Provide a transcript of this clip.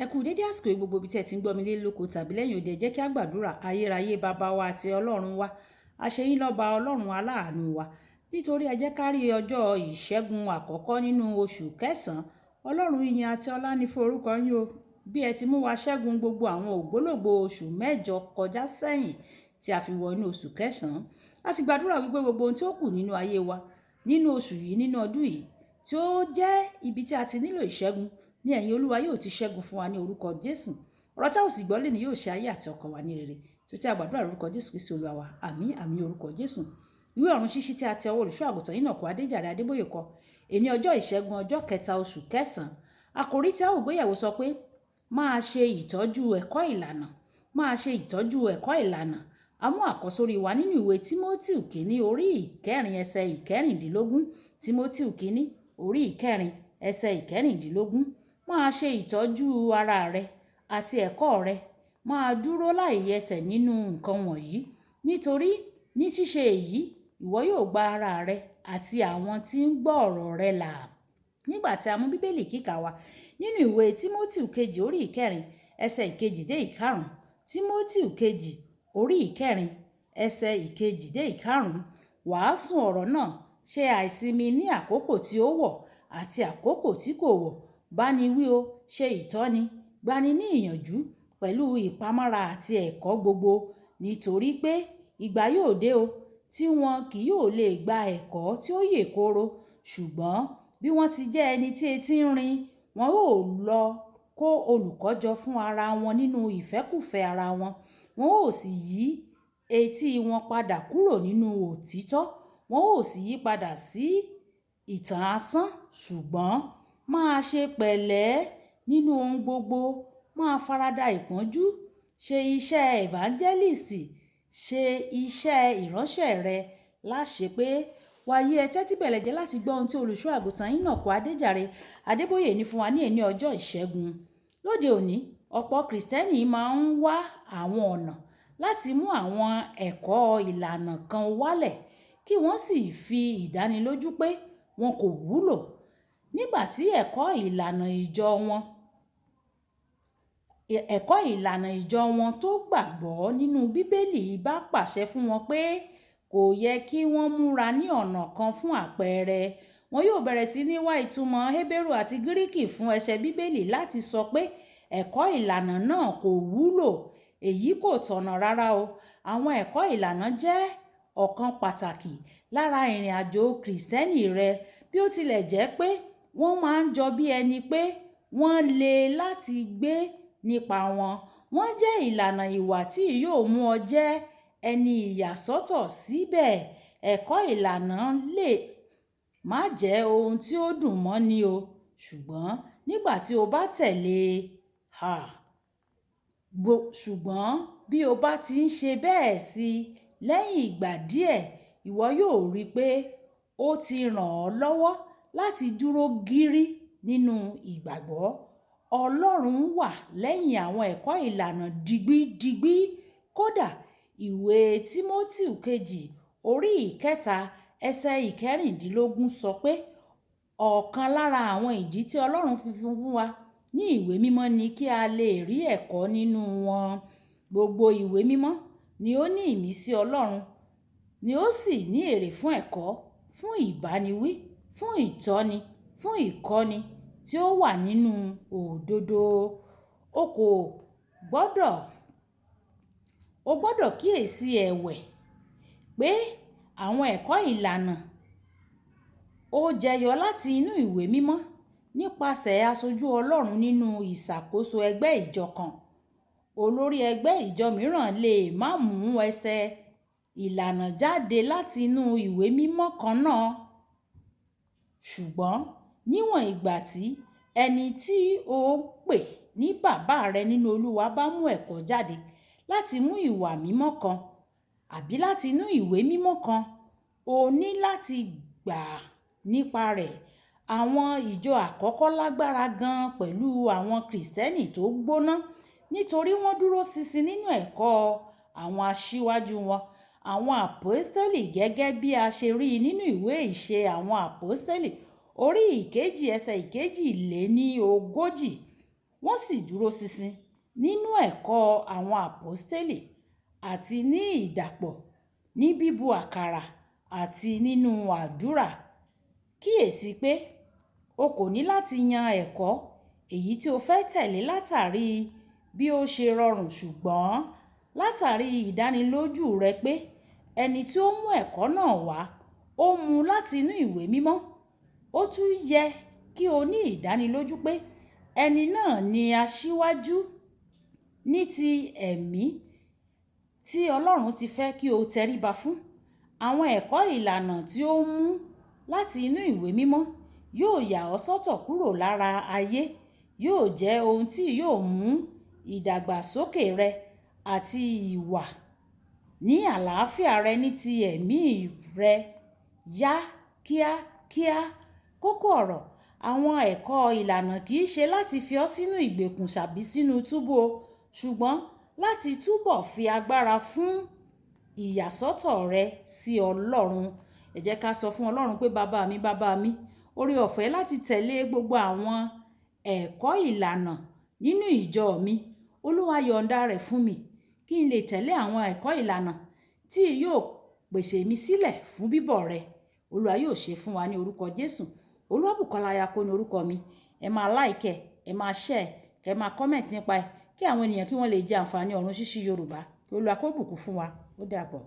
Ẹ kú dédé àsìkò yìí gbogbo ibi tí ẹ ti ń gbọ́ mi lé lóko tàbí lẹ́yìn odi. Ẹ jẹ́ kí a gbàdúrà. Ayérayé bàbá wa àti Ọlọ́run wa. A ṣe yín lọ́ba Ọlọ́run aláàánú wa. Nítorí ẹ jẹ́ ká rí ọjọ́ ìṣẹ́gun àkọ́kọ́ nínú oṣù kẹsàn-án. Ọlọ́run ìyìn àti ọlá ní fún orúkọ yín o. Bí ẹ ti mú wa ṣẹ́gun gbogbo àwọn ògbólógbòó oṣù mẹ́jọ kọjá sẹ́yìn tí a fi wọ inú oṣù kẹsàn-án. A sì gbàdúrà wípé gbogbo ohun tí ó kù nínú ayé wa, nínú oṣù yìí, nínú ọdún yìí, tí ó jẹ́ ibi tí a ti nílò ìṣẹ́gun, ní ẹ̀yìn Olúwa yóò ti ṣẹ́gun fún wa ní orúkọ Jésù. Ọ̀rọ̀ tí a ó sì gbọ́ lónìí yóò ṣe ayé àti ọkàn wa ní rere. Tó tí a gbàdúrà lórúkọ Jésù Kristi Olúwa wa. Àmín, àmín orúkọ Jésù. Ìwé ọ̀run ṣíṣí tí a tẹ ọwọ́ olùṣọ́ àgùntàn yìí náà kọ Adéjàre Adébóyè kọ. Èní ọjọ́ ìṣẹ́gun ọjọ́ kẹta oṣù kẹsàn-án. Àkòrí tí a ó gbéyẹ̀wò sọ pé máa ṣe ìtọ́jú ẹ̀kọ́ ìlànà. Máa ṣe ìtọ́jú ẹ̀kọ́ ìlànà. A mú àkọ́sórí wa nínú ìwé Tímótíù kìíní orí ìkẹrin ẹsẹ̀ ìkẹrìndínlógún. Tímótíù kìíní orí ìkẹrin ẹsẹ̀ ìkẹrìndínlógún. Máa ṣe ìtọ́jú ara rẹ àti ẹ̀kọ́ rẹ. Máa dúró láìyẹsẹ̀ nínú nǹkan wọ̀nyí. Nítorí ní ṣíṣe èyí, ìwọ yóò gba ara rẹ àti àwọn tí ń gbọ́ ọ̀rọ̀ rẹ là. Nígbà tí a mú Bíbélì kíkà wa nínú ìwé Tímótíù kejì orí ìkẹrin ẹsẹ̀ ìkejì dé ìkarùn-ún. Tímótíù kejì orí ìkẹrin ẹsẹ̀ ìkejì dé ìkarùn-ún. Wàásù ọ̀rọ̀ náà, ṣe àìsimi ní àkókò tí ó wọ̀ àti àkókò tí kò wọ̀. Báni wí o, ṣe ìtọ́ni, gbani ní ìyànjú pẹ̀lú ìpamọ́ra àti ẹ̀kọ́ gbogbo. Nítorí pé ìgbà yóò dé o tí wọn kì yóò lè gba ẹ̀kọ́ tí ó yè kooro. Ṣùgbọ́n bí wọ́n ti jẹ́ ẹni tí etí ń rìn, wọn ó lọ kó olùkọ́ jọ fún ara wọn nínú ìfẹ́kúfẹ̀ẹ́ ara wọn. Wọn ó sì yí etí wọn padà kúrò nínú òtítọ́. Wọn ó sì yí padà sí ìtàn asán. Ṣùgbọ́n máa ṣe pẹ̀lẹ́ nínú ohun gbogbo. Máa farada ìpọ́njú. Ṣe iṣẹ́ evangelist. Ṣe iṣẹ́ ìránṣẹ́ rẹ láṣepé. Wàyí ẹ tẹ́tí bẹ̀lẹ̀jẹ́ láti gbọ́ ohun tí olùṣọ́ àgùntàn Enoch Adéjàre Adébóyè ní fún wa ní èní ọjọ́ ìṣẹ́gun. Lóde òní, ọ̀pọ̀ Krìstẹ́nì máa ń wá àwọn ọ̀nà láti mú àwọn ẹ̀kọ́ ìlànà kan wálẹ̀ kí wọ́n sì fi ìdánilójú pé wọn kò wúlò. Nígbà tí ẹ̀kọ́ ìlànà ìjọ wọn tó gbàgbọ́ nínú Bíbélì bá pàṣẹ fún wọn pé kò yẹ kí wọ́n múra ní ọ̀nà kan fún àpẹẹrẹ, wọn yóò bẹ̀rẹ̀ sí ní wá ìtumọ̀ Hébérù àti Gíríkì fún ẹsẹ̀ Bíbélì láti sọ pé ẹ̀kọ́ ìlànà náà kò wúlò. Èyí kò tọ̀nà rárá o. Àwọn ẹ̀kọ́ ìlànà jẹ́ ọ̀kan pàtàkì lára ìrìnàjò Krìstẹ́nì rẹ. Bí ó tilẹ̀ jẹ́ pé wọ́n máa ń jọ bí ẹni pé wọ́n le láti gbé nípa wọn. Wọ́n jẹ́ ìlànà ìwà tí yóò mú ọ jẹ́ ẹni ìyàsọ́tọ̀ síbẹ̀. Ẹ̀kọ́ ìlànà lè má jẹ́ ohun tí ó dùn mọ́ni o. Ṣùgbọ́n nígbà tí o bá tẹ̀lé, ṣùgbọ́n bí o bá ti ń ṣe bẹ́ẹ̀ sí lẹ́yìn ìgbà díẹ̀, ìwọ yóò rí pé ó ti ràn ọ́ lọ́wọ́ láti dúró gírí nínú ìgbàgbọ́. Ọlọ́run wà lẹ́yìn àwọn ẹ̀kọ́ ìlànà digbídigbí. Kódà ìwé Tímótíù kejì orí ìkẹta ẹsẹ̀ ìkẹrìndínlógún sọ pé ọ̀kan lára àwọn ìdí tí Ọlọ́run fi fún wa ní ìwé mímọ́ ni kí a lè rí ẹ̀kọ́ nínú wọn. Gbogbo ìwé mímọ́ ni ó ní ìmísí Ọlọ́run, ni ó sì ní èrè fún ẹ̀kọ́, fún ìbániwí, fún ìtọ́ni, fún ìkọ́ni tí ó wà nínú òdodo. O kò gbọ́dọ̀, o gbọ́dọ̀ kíyèsi ẹ̀wẹ̀ pé àwọn ẹ̀kọ́ ìlànà ó jẹyọ láti inú ìwé mímọ́ nípasẹ̀ aṣojú Ọlọ́run nínú ìṣàkóso ẹgbẹ́ ìjọ kan. Olórí ẹgbẹ́ ìjọ mìíràn lè má mú ẹsẹ̀ ìlànà jáde láti inú ìwé mímọ́ kan náà. Ṣùgbọ́n níwọ̀n ìgbà tí ẹni tí ó ń pè ní bàbá rẹ nínú Olúwa bá mú ẹ̀kọ́ jáde láti mú ìwà mímọ́ kan àbí láti inú ìwé mímọ́ kan, o ní láti gbà nípa rẹ̀. Àwọn ìjọ àkọ́kọ́ lágbára gan pẹ̀lú àwọn Krìstẹ́nì tó gbóná nítorí wọ́n dúró ṣinṣin nínú ẹ̀kọ́ àwọn asíwájú wọn. Àwọn àpọ́stélì gẹ́gẹ́ bí a ṣe rí nínú ìwé ìṣe àwọn àpọ́stélì orí ìkejì ẹsẹ̀ ìkejì lé ní ogójì. Wọ́n sì dúró ṣinṣin nínú ẹ̀kọ́ àwọn àpọ́stélì àti ní ìdàpọ̀, ní bíbu àkàrà àti nínú àdúrà. Kíyèsi pé o kò ní láti yan ẹ̀kọ́ èyí tí o fẹ́ tẹ̀lé látàrí bí ó ṣe rọrùn, ṣùgbọ́n látàrí ìdánilójú rẹ pé ẹni tí ó mú ẹ̀kọ́ náà wá ó mú láti inú ìwé mímọ́. Ó tún yẹ kí o ní ìdánilójú pé ẹni náà ni aṣíwájú ní ti ẹ̀mí tí Ọlọ́run ti fẹ́ kí o tẹríba fún. Àwọn ẹ̀kọ́ ìlànà tí ó mú láti inú ìwé mímọ́ yóò yà ọ́ sọ́tọ̀ kúrò lára ayé, yóò jẹ́ ohun tí yóò mú ìdàgbàsókè rẹ àti ìwà ní àlàáfíà rẹ ní ti ẹ̀mí rẹ yá kíákíá. Kókó ọ̀rọ̀: àwọn ẹ̀kọ́ ìlànà kì í ṣe láti fi ọ́ sínú ìgbèkùn tàbí sínú túbú o, ṣùgbọ́n láti túbọ̀ fi agbára fún ìyàsọ́tọ̀ rẹ sí Ọlọ́run. Ẹ jẹ́ ká sọ fún Ọlọ́run pé, bàbá mi, bàbá mi, oore ọ̀fẹ́ láti tẹ̀lé gbogbo àwọn ẹ̀kọ́ ìlànà nínú ìjọ mi. Olúwa yọ̀ǹda rẹ̀ fún mi kí n lè tẹ̀lé àwọn ẹ̀kọ́ ìlànà tí yóò pèsè mi sílẹ̀ fún bíbọ̀ rẹ̀. Olúwa yóò ṣe fún wa ní orúkọ Jésù. Olúwabùkọ́lá Ayako ní orúkọ mi. Ẹ máa like, ẹ máa share, kẹ máa comment nípa ẹ̀ kí àwọn ènìyàn kí wọ́n lè jẹ àǹfààní ọ̀run ṣíṣí Yorùbá. Kí Olúwa kó bùkún fún wa. Ó dàbọ̀.